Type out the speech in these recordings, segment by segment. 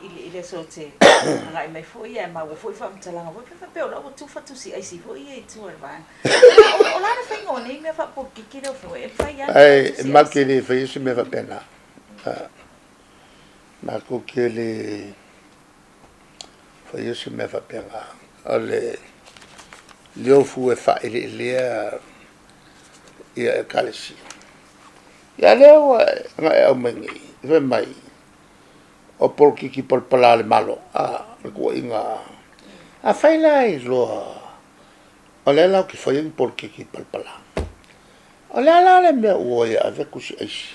i le aso e te agai mai foi ae maua foi faamatalaga foi pe faapea o la ua tufa tusi aisi foi ia i tua i le vaega. O le a le faiga o nei mea faapolokiki lau Afioga, e mafai lava ona Ae tusi matou aisi? te le faia se mea faapena. Matou te le faia se mea faapena. O le liofu e faaeleelea ia Ekalesia. Ia lea ua na e aumai nei, fai mai, o polokiki palapala a le Malo, a, o le tuuaiga. Afai la e iloa o lea latou te faia ni polokiki palapala, o le a la le mea ua o ai e ave tusi aisi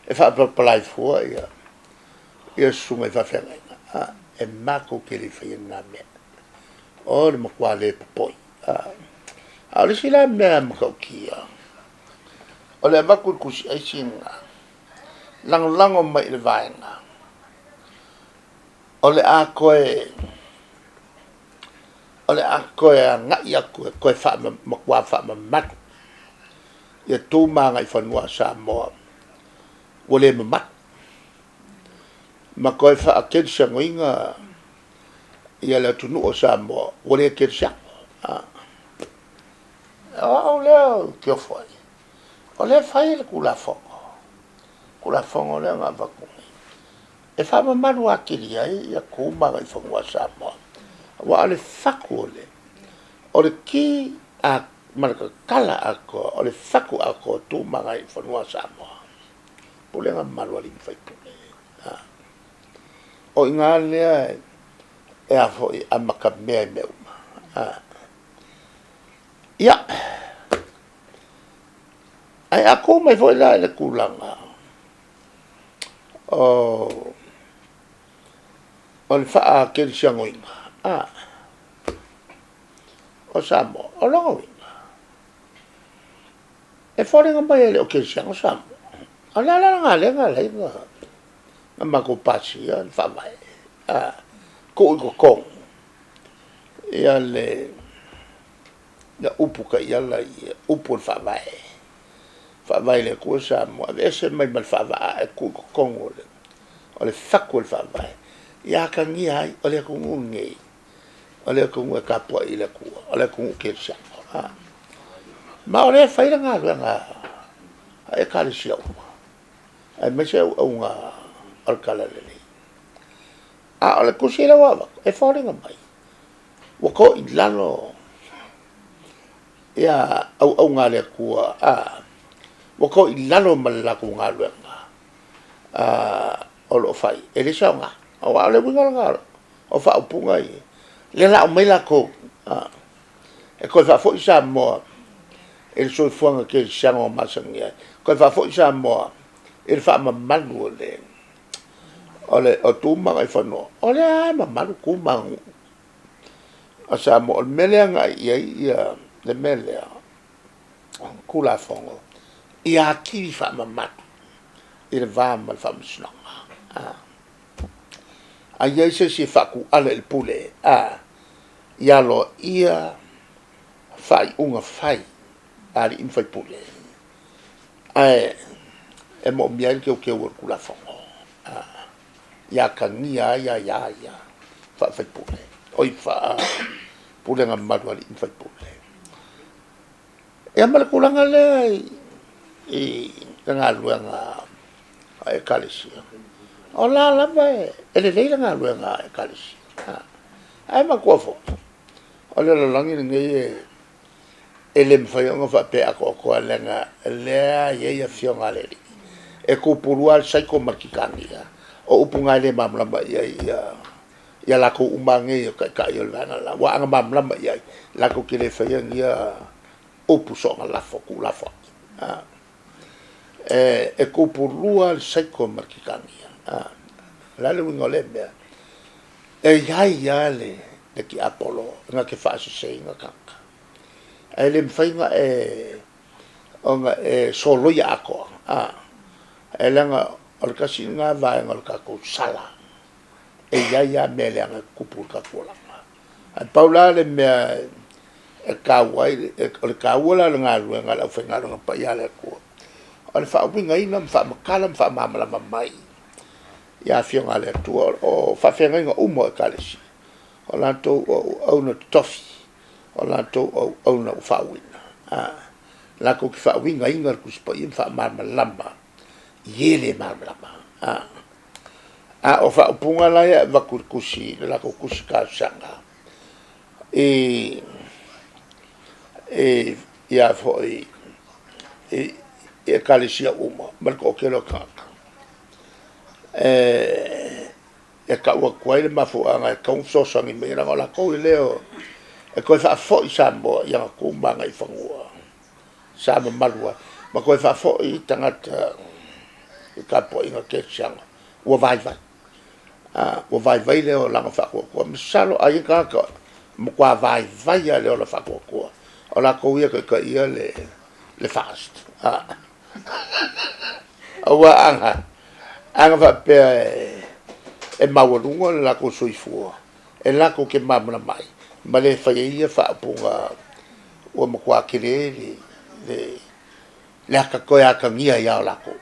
e faapalapala ai fua ia susuga i faafeagaiga? A, e matou te le faia lena mea. O le matua le popoi. A, a o le isi la mea matautia, o le avatu o le tusi aisi lena, lagolago mai i le vaega, o le a toe o le a toe agai atu e toe matua faamamalu ia tu ma agaifanua a Samoa ua le mamalu, ma toe faakerisianoina ia le atunuu o Samoa ua le kerisiano. O au lea ou te ofo ai, o lea e fai le Tulafono, Tulafono lea na avatu nei, e faamamalu atili ai ia tu ma agaifanua a Samoa, aua o le fatu o le, o le ki a ma le tatala atoa, o le fatu atoa o tu ma agaifanua a Samoa, pulega mamalu a alii ma faipule. O i ina lea e a foi, amatamea i mea uma. Ia, ae a tu mai foi la i le tulaga o le faakerisianoina o Samoa, o lona uiga, e foliga mai e le o kerisiano Samoa. O le a la le aga lea na ala ai ona matou pasia le Faavae, tuu i totonu ia le upu taiala ia, upu o le Faavae, Faavae i le Atua Samoa, aveese mai ma le faavaa ae tuu i totonu o le fatu o le Faavae, ia atagia ai o le atunuu lenei, o le atunuu e tapuai i le Atua, o le atunuu kerisiano. Ma o lea e fai le galuega a Ekalesia uma, aemaise auauna o le Talalelei. A o le tusi lea ua avatu, e foliga mai ua to i lalo ia auauna a le Atua, ua to i lalo ma le latou galuega o lo o fai, e leai se aoga. Aua o le uiga lena o faaupuga ia, lea o le a aumai latou e toe faafoi Samoa i le soifuaga kerisiano na masani ai, toe faafoi Samoa i le faamamalu o le o tu ma agaifanua. O lea lava e mamalu tu ma aganuu a Samoa. O le mea lea e agai i ai ia le mea lea, Tulafono, ia atili faamamalu i le va ma le Faamasinoga. A i ai se isi e faatuala i le pule, ia aloaia faaiuga fai a alii ma faipule, ae e moomia ai le teuteu o le Tulafono, ia atagia ai aia ia faa-faipule, oi faa-pulega mamalu a alii ma faipule. Ia ma le tulaga lea i le galuega a Ekalesia, o la lava e lelei le galuega a Ekalesia. Ae manatua foi, o le lalolagi lenei e le mafai ona faapea atoatoa, leaga o lea e i ai Afioga a le Alii, e pupulua lava le saiko ma le kikagia. O upu na e le malamalama i ai ia latou uma nei o taitai o le vaega le la. Aua a na malamalama i ai, latou te le faia ia upu soona lafo, tuulafoai. E pupulua le saiko ma le kikagia. O le a le uiga o lea mea? E i ai lava le tiapolo na te faaseseina tagata, ae le mafai ona e soloia atoa, e leaga o le tasi lena vaega o le tatou sala, e i ai lava mea leaga e tutupu i le tatou olaga. Ae pau la le mea e taua ai, o le taua la o le galuega a le aufaigaluega paia a le Atua, o le faauigaina ma faamatala ma faamalamalama mai. i afioga a le Atua. O faafeagaiga uma o Ekalesia, o latou o auauna totofi, o latou o auauna ua faauuina, latou te faauigaina le Tusi Paia ma faamalamalama i e le malamalama. A o faaupuga la ia e avatu i le tusi, i le latou tusi talosaga i ia foi i Ekalesia uma ma le toatele o tagata, e tau atu ai le mafuaaga e tatau ona fesoasoani mai ai, leaga o latou e le o, e toe faafoi Samoa i ana tu ma agaifanua sa mamalu ai, ma toe faafoi tagata i tapuaiga kerisiano ua vaivai. Ua vaivai le olaga faatuatua, masalo a i ai ni tagata e matua vaivai lava i le ola faatuatua, o latou ia e taitaia le FAST. Aua ana faapea e maualuga le latou soifua e latou te malamalama ai ma le faia ai ia faaupuga ua matua tele le toe atagia ai lava o latou.